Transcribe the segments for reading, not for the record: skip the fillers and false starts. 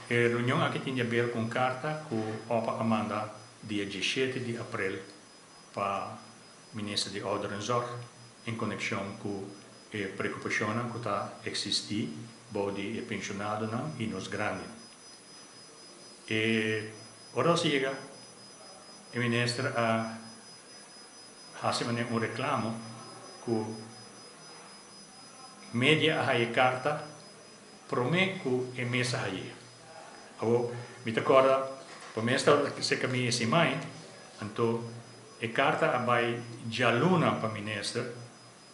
E reunion aki tin di haber ku un karta ku OPA a manda dia 17 di aprel pa minister di Ouderenzorg en konekshon ku e preokupashonnan ku ta eksistí bou di e penshonadonan i nos grandi. E ora nos a yega e minister a hasi manera un reklamo ku media a haya e karta promé ku e mes a haye. Awor, mi ta kòrda promé tabata serka mi e simai, anto e karta a bai djaluna pa minister,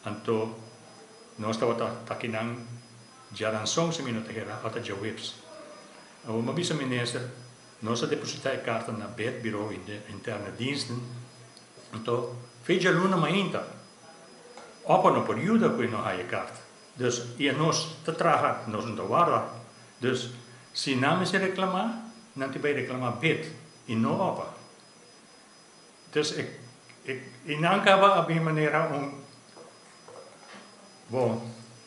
anto nos tabata ta kinan djaranson si mi no ta hera, òf ta djaweps. Awor mi a bisa minister, nos a depositá e karta na bed, Bureau Interne Diensten, anto fe djaluna mainta, opa no por yuda ku e no haya e karta. Dus, i anos ta traha, nos no ta warda. Dus, si nan mester reklamá, nan tin bai reklamá bit i no opa. Dus, e, e, i nan kaba a bin manera un, bon,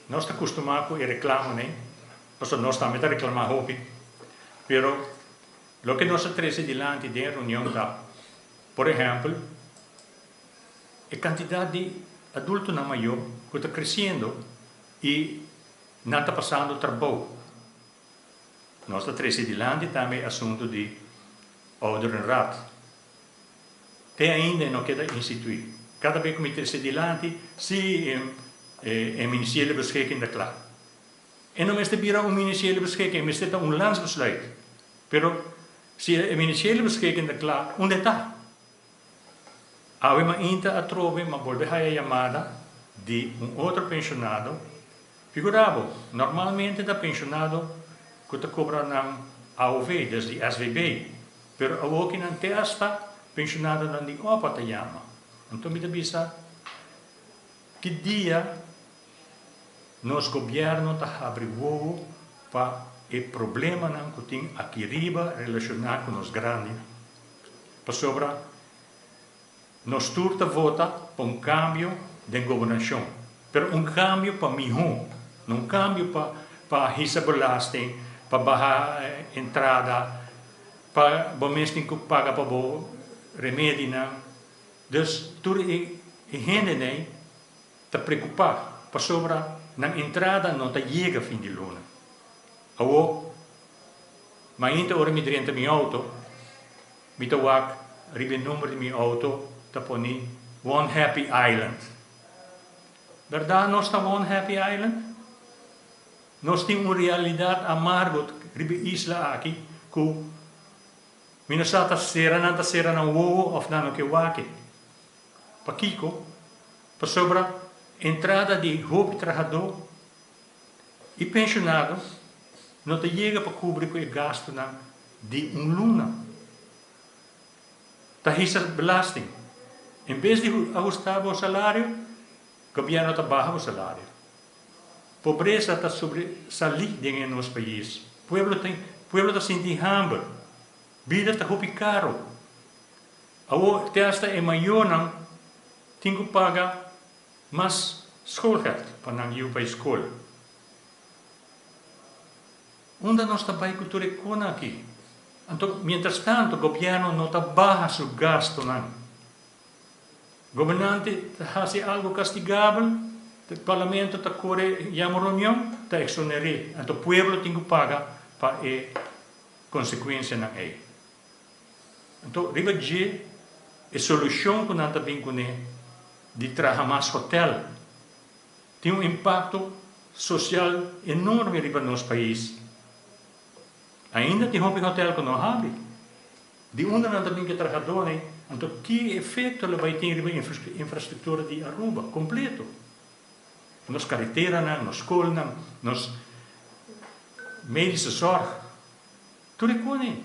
nos ta kustumá ku e reklamonan, pasobra nos tambe ta reklamá hopi, pero loke nos a trese dilanti den e reunion ta, por ehèmpel, E kantidat di adultonan mayó ku ta kresiendo i nan ta pasando trabou. Nos ta trese dilanti tambe e asuntu di ouderenraad. Te ainda e no keda instituí. Kada bes ku mi trese dilanti, si e ministerio beschikking ta kla. E no mester bira un ministerio beschikking, e mester ta un landsbesluit. Pero si e ministerio beschikking ta kla, unda e ta? Awe mainta atrobe m'a bolbe haya yamada di un otro penshonado. Figura bo, normalmente ta penshonado ku ta kobra nan AOV, des di SVB, pero awoki nan te asta penshonadonan di opa ta yama. Anto mi ta bisa, ki dia nos gobièrnu ta habri wowo pa e problemanan ku tin aki riba relashoná ku nos grandinan? Pasobra nos tur ta vota pa un kambio den gobernashon, pero un kambio pa mihó, no un kambio pa pa hisa belasting, pa baha entrada, pa bo mes tin ku paga pa bo remedinan. Dus tur e hendenan ta preokupá pasobra nan entrada no ta yega fin di luna. Awor, mainta ora mi drenta mi outo, Mi ta wak riba e number di mi auto ta poni One Happy Island. Berdad nos ta One Happy Island? Nos tin un realidad amargo riba e isla aki cu mi no sa ta cera nan ta cera nan wowo of nan no ke wak e. Pakico? Pasobra entrada di hopi trahador y pensionado no ta yega pa cubri cu e gastonan di un luna. Ta hisa belasting. En bes di ahusta bo salario, gobierno ta baha bo salario. Pobresa ta sobresalí den e nos pais. Pueblo ta pueblo ta sinti hamber. Bida ta hopi caro. Awor te hasta e mayornan tin cu paga mas schoolgeld pa nan yiu bai scol. Unda nos ta bai ku tur e kona aki? Anto, mientras tanto, gobièrnu no ta baha su gastunan. Gobernante ta hasi algu kastigabel, parlamento ta kore yama reunion, ta eksoner'é. Anto pueblo tin ku paga pa e konsekuensianan ei. Anto, riba dje, e solushon ku nan ta bin kuné di traha mas hotèl, Tin un impacto social enorme riba nos pais. Ainda tin hopi hotel cu no habri. Di unda nan ta bin cu e trahadornan? Anto ki efecto lo bay tin riba infrastructura di Aruba completo? Nos careteranan, nos scolnan, nos medische zorg, tur e cosnan.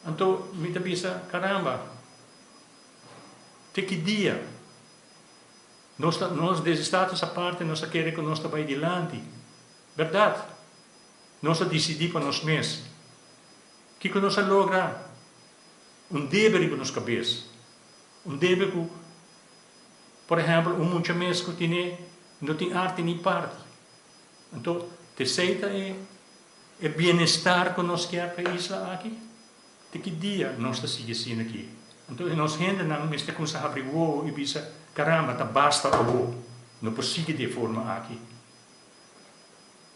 Anto mi ta bisa, caramba, te ki dia? Nos ta, nos desde Status Aparte nos ta kere ku nos ta bai dilanti. Bèrdat. Nos a disidí pa nos mes. Kiko nos a logra? Un debe riba nos kabes. Un debe ku, por ehèmpel, un mucha mes ku tine no tin arte ni parti. Anto, t'esei ta e. E bienestar ku nos ke pa e isla aki? Te ki dia nos ta sigui asina aki? Anto nos hendenan mester kuminsá habri wowo i bisa, Karamba, ta basta awor. No por sigui di e forma aki.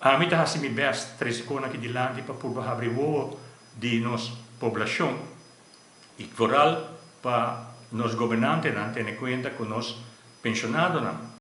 Ami ta hasi mi bèst trese kon aki dilanti pa purba habri wowo di nos poblashon i vooral pa nos gobernantenan tene kuenta ku nos penshonadonan.